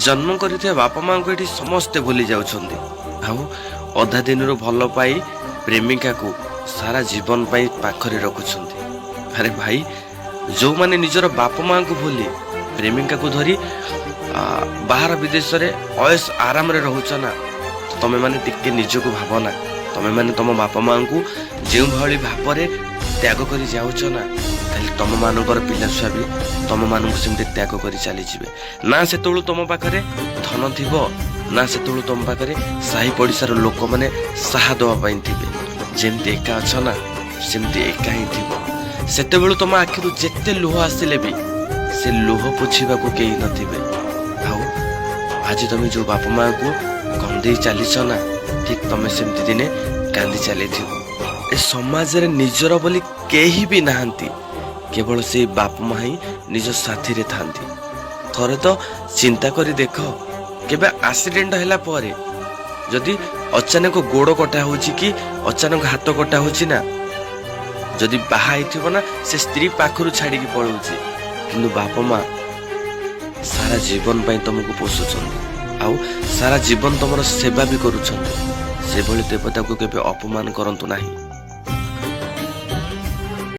ଜନ୍ମ କରିଥିବା ବାପା ମାଆଙ୍କୁ ଏଠି ସମସ୍ତେ ଭୁଲି ଯାଉଛନ୍ତି, ଆଉ ଅଧା ଦିନରୁ ଭଲ ପାଇ ପ୍ରେମିକାକୁ ସାରା ଜୀବନ ପାଇଁ ପାଖରେ ରଖୁଛନ୍ତି। ଆରେ ଭାଇ, ଯେଉଁମାନେ ନିଜର ବାପା ମାଆଙ୍କୁ ଭୁଲି ପ୍ରେମିକାକୁ ଧରି ବାହାର ବିଦେଶରେ ଅୟସ ଆରାମରେ ରହୁଛ ନା, ତମେମାନେ ଟିକେ ନିଜକୁ ଭାବନା। ତମେମାନେ ତମ ବାପା ମାଆଙ୍କୁ ଯେଉଁଭଳି ଭାବରେ ତ୍ୟାଗ କରି ଯାଉଛ ନା, ତାହେଲେ ତମମାନଙ୍କର ପିଲା ଛୁଆ ବି ତମମାନଙ୍କୁ ସେମିତି ତ୍ୟାଗ କରି ଚାଲିଯିବେ। ନା ସେତେବେଳୁ ତମ ପାଖରେ ଧନ ଥିବ, ନା ସେତେବେଳୁ ତମ ପାଖରେ ସାହି ପଡ଼ିଶାର ଲୋକମାନେ ସାହା ଦେବା ପାଇଁ ଥିବେ। ଯେମିତି ଏକା ଅଛ ନା, ସେମିତି ଏକା ହିଁ ଥିବ। ସେତେବେଳୁ ତମ ଆଖିରୁ ଯେତେ ଲୁହ ଆସିଲେ ବି ସେ ଲୁହ ପୋଛିବାକୁ କେହି ନଥିବେ। ଆଉ ଆଜି ତମେ ଯୋଉ ବାପା ମାଆକୁ କନ୍ଦେଇ ଚାଲିଛ ନା, ଠିକ ତମେ ସେମିତି ଦିନେ କାନ୍ଦି ଚାଲିଥିବ। ଏ ସମାଜରେ ନିଜର ବୋଲି କେହି ବି ନାହାନ୍ତି, କେବଳ ସେଇ ବାପା ମା ହିଁ ନିଜ ସାଥିରେ ଥାନ୍ତି। ଥରେ ତ ଚିନ୍ତା କରି ଦେଖ, କେବେ ଆକ୍ସିଡେଣ୍ଟ ହେଲା ପରେ ଯଦି ଅଚାନକ ଗୋଡ଼ କଟା ହଉଛି କି ଅଚାନକ ହାତ କଟା ହଉଛି ନା, ଯଦି ବାହା ହେଇଥିବ ନା, ସେ ସ୍ତ୍ରୀ ପାଖରୁ ଛାଡ଼ିକି ପଳଉଛି। କିନ୍ତୁ ବାପା ମା ସାରା ଜୀବନ ପାଇଁ ତମକୁ ପୋଷୁଛନ୍ତି ଆଉ ସାରା ଜୀବନ ତମର ସେବା ବି କରୁଛନ୍ତି। ସେଭଳି ଦେବତାକୁ କେବେ ଅପମାନ କରନ୍ତୁ ନାହିଁ।